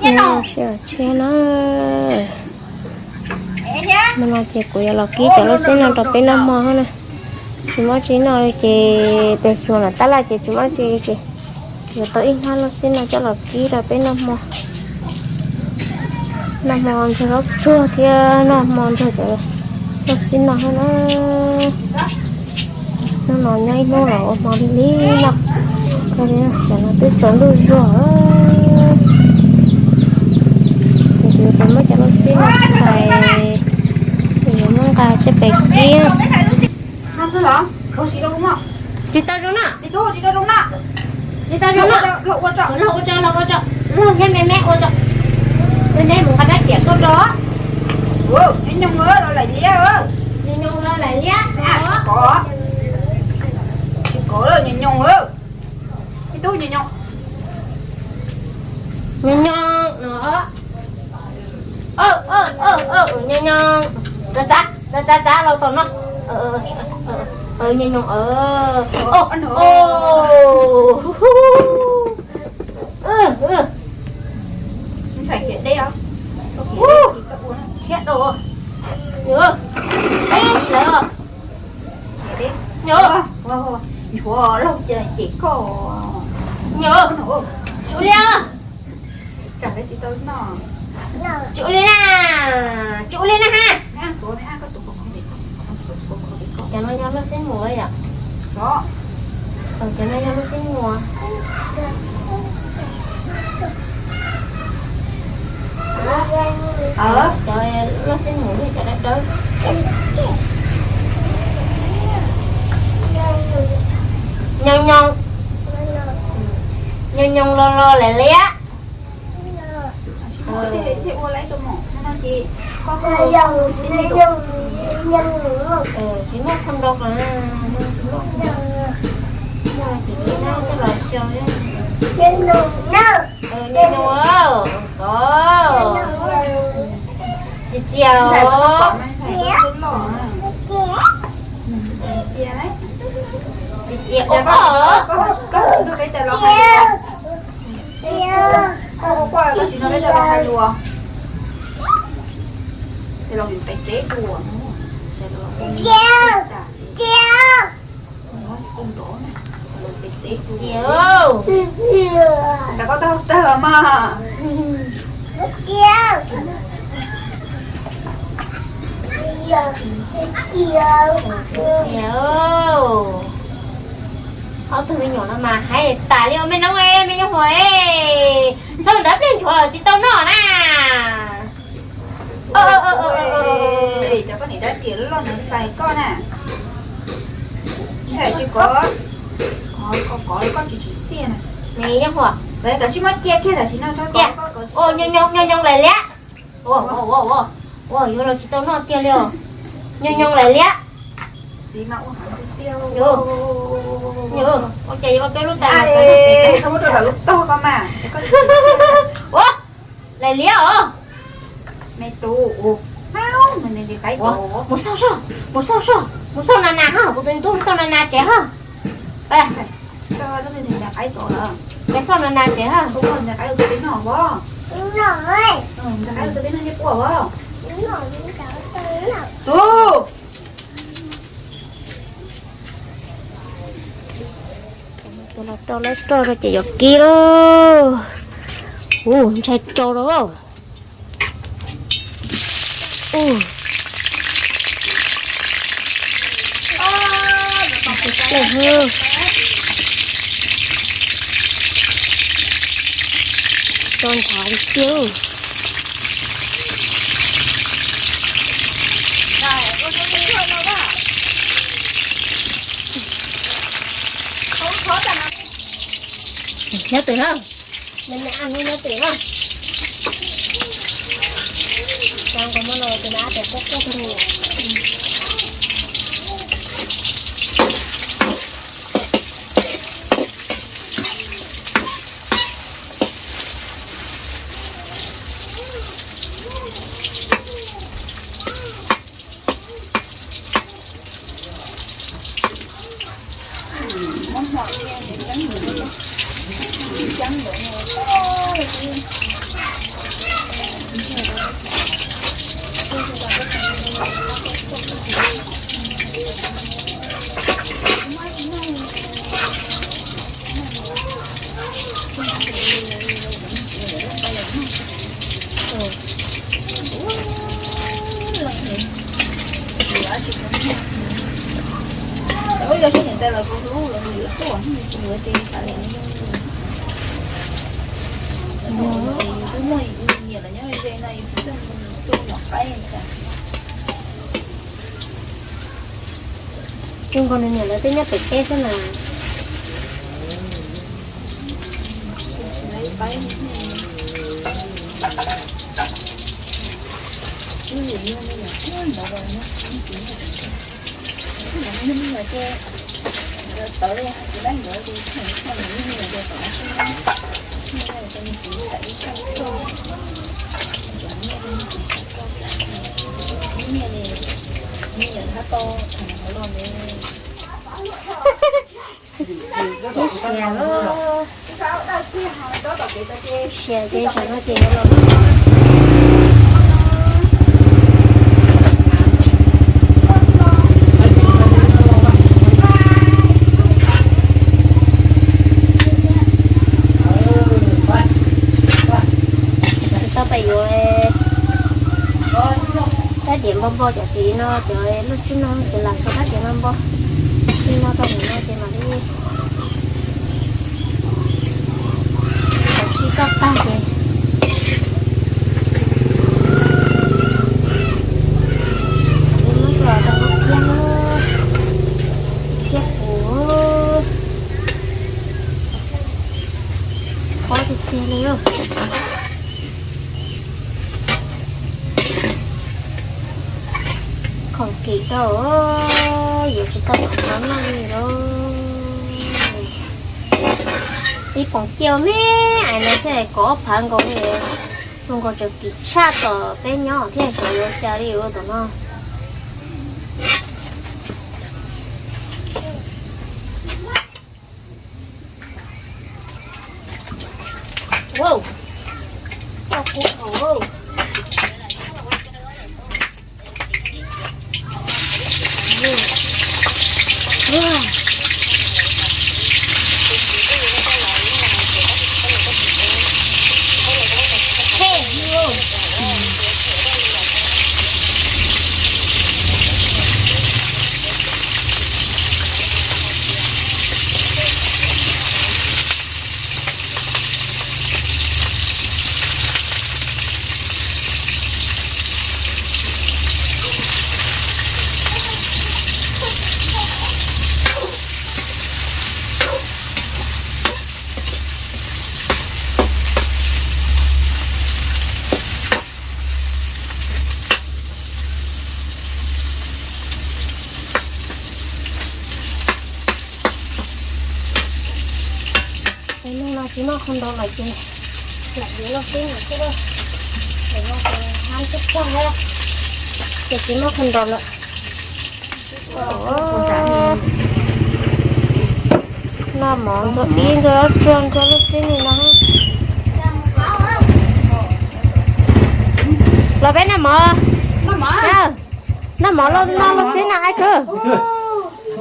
Sib tshiab na. Hmo no ces kuv yuav los kib cov lub xib no rau peb noj hmo na. Tsis muaj tsi noj li ces tes xyuas lam tab laj ces tsis muaj tsi li ces yuav tau ib hnab lub xib no coj los kib rau peb noj hmo. Noj hmo nrog zaub tsuag thiab noj hmo nrog cov lub xib no na. Hnub no nyob ib hnub los ua hmo li li no. Ces no twb tsaus ntuj zuag. Ces kuv yuav muab cov lub xib no tais, yuav muab nqa coj pem kib. Tsis tau zoo na. Tsis tau zoo na. Los ua tso, los ua tso, los ua tso. Los thiab me me ua tso. Me me mus nqa rab riam tuaj tso. Nyoos los laim liab. Nyoos los laim liab. Tsis kov, tsis kov lawm, nyoos nyoos. Ib tug nyoos nyoos. Nyoos nyoos no. Nyoos nyoos. Txav txav, txav txav los tom no. Nyoos nyoos. Ntshai khiav deb os. Khiav dau. Khiav deb. Nchuav lauj ces cem koj. Nchuav li. Tsam tsis tau noj. Tsis ua li na, tsis ua li na ha. Cov no yog lub xib muas yom? Cov no yog lub xib muas. Cov lub xib muas yog cov dawb dawb. Nyoos nyoos, nyoos nyoos los los laim liab. Tsis muaj qhov nrau, muaj ces coj los xyaw. Nyoos nyoos, txias txias os. Txias txias os. Txias. Ntawm koj tag tag mas. Txias. Ob tug me nyuam no mas hais tas li ua me noob me nyuam hua es txhob nrab pliag nchuav los tsis tau noj na. Cov koj niam dab riam loj loj ntawd pais koj na. Ntshai tsis kov, kov kov koj tsis tsim txiaj na. Nws yeej hua. Kav tsij muab cia kiag tam sim no. Cia. Nyoos nyoos laim liab. Ua ua ua, yuav los tsis tau noj tiag li os. Nyoos nyoos laim liab. Ua cas yuav ua peb lub tais los txog lub tog ko mas. Ua, laim liab os. Me tub, mus xauj soj, mus xauj soj, mus xauj nas nas ho, kuv tus tub mus xauj nas nas tsev ho. Mus xauj nas nas tsev ho. Tus los rau lawv roj rau ces yuav kib lauj. Ua ntshai rau lauj. Ua, ntshai plaws. Rau ntshav li tiag. Nyob twm na. Nyob twm na. Cov no tus na tes koj koj tus. Zoo nkaus nws niam lawv twb nyob pem teb xwb na. Ib siav, siav ces siav no ces yuav los. Tau pem yuav rab diav npo npo cov tid no, cov lub xib no ces lam xuas rab diav npo npo. Xib no tau nim no ces mam li tau sib koj tag ces mam li muab los rau lub kiab thiab kuv qhuav tiag tiag li lauj. Khoom kim rau yuav tsis tau khoom no noj li lauj. Ib poom ciaj me ais no xwb kom ob phav nkaus li. Zoo nkaus tseem kim tshaj tom peb nyob thiab, xyov yuav cas li ua tom no. Hnub no tsis muaj qhov ntau lawm ces lam yuav loj xwb no xwb. Hnub no ces hab tub tag lawm ces tsis muaj qhov ntau lawm. Noj mov ntxuag dib ntxuag ob tsuag ntxuag lub xib ni no. Los peb noj mov. Noj mov, noj mov, noj lub xib na haib kawg.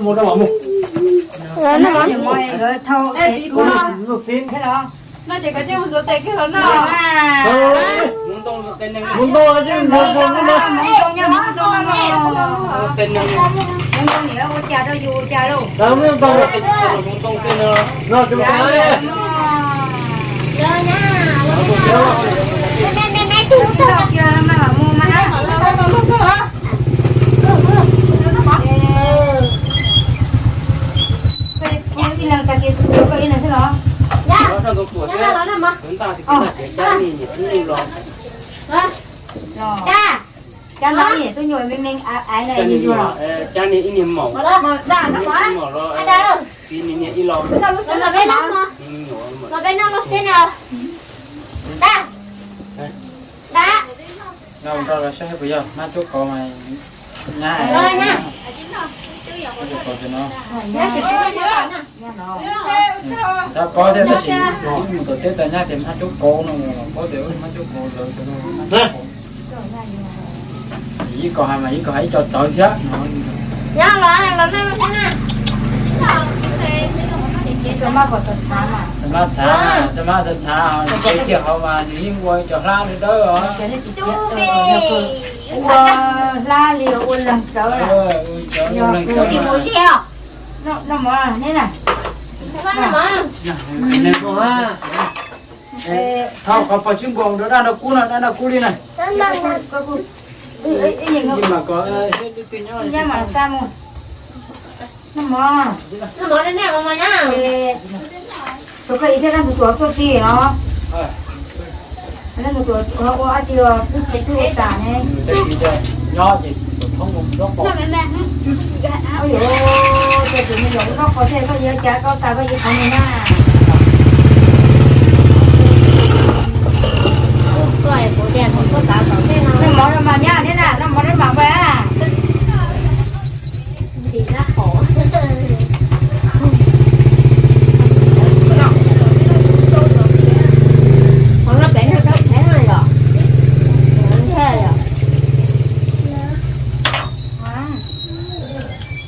Noj mov. Cab no ib niag maum, ib niag maum los, ib niag ib los. Los peb noj lub xib na. Dab, dab. Noj rau los saib puas yog hmab cub kauv mas nyab. Cov paub thiab tab sis mus tom teb tas nyab tias hmab cub kauv no, paub tias hmab cub kauv lawv cov no hmab cub kauv. Ib kom hais mas ib kom hais ib co txawv thiab no. Cov mab txhav, cov mab txhav, nws txiav kiag hauv mas nws yeej ua cov hlab dawb dawb os. Ua hlab li ua leeg txawv, ua leeg txawv. Noj mov ne na. Thauj qhov pos tsib npuas rau dab nrog kub no, dab nrog kub li na. Ib yam kom thiab tus twg nyob mas xa mus. Noj mov. Noj mov ne, noj mov nyab. Tsuav koj ib thiab dab ntxuav tuaj txij no. Dab ntxuav ua dab tsi los twb tsis twb ua tas ne. Nyob ces thoob mus nrob qos. Ces tsis mus nrob qos thiab, koj yuav cas koj tas koj yuav qhov mus na. Noj mov rau mas nyab thiab na, noj mov rau mas pab. Qhov no pem no rau pem no yom. Ntshai yom.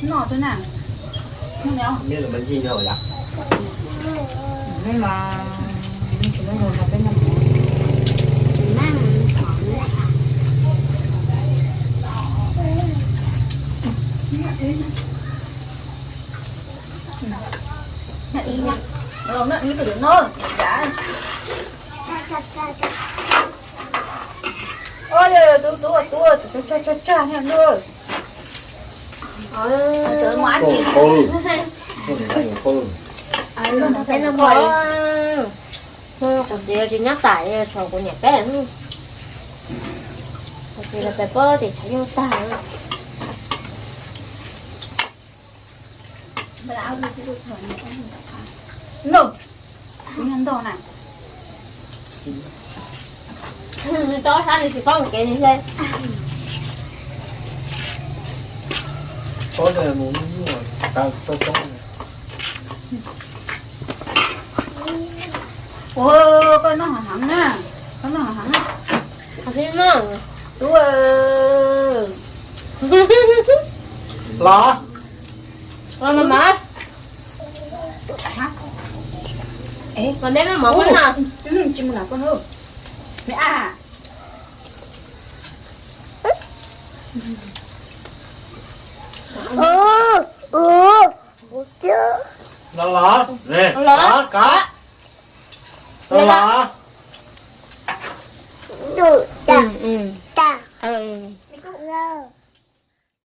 Noj xwb na. Noj. Tus tub tus tsag tsag tsag thiab ntuj. Mus ab tsi. Kuv txiv tsis nyob tas, tshuav kuv niam peb. Kuv txiv los pem pob tim tshav nyuj tag. Noj, kuv nyob ntog na. Rov sab nws tsis paub kev nws hle. Ua, koj noj heev na, koj noj heev. Tub, los, los mas, mas neb mov na. Tsis mus na koj na. Me a. Los los, los los, los los.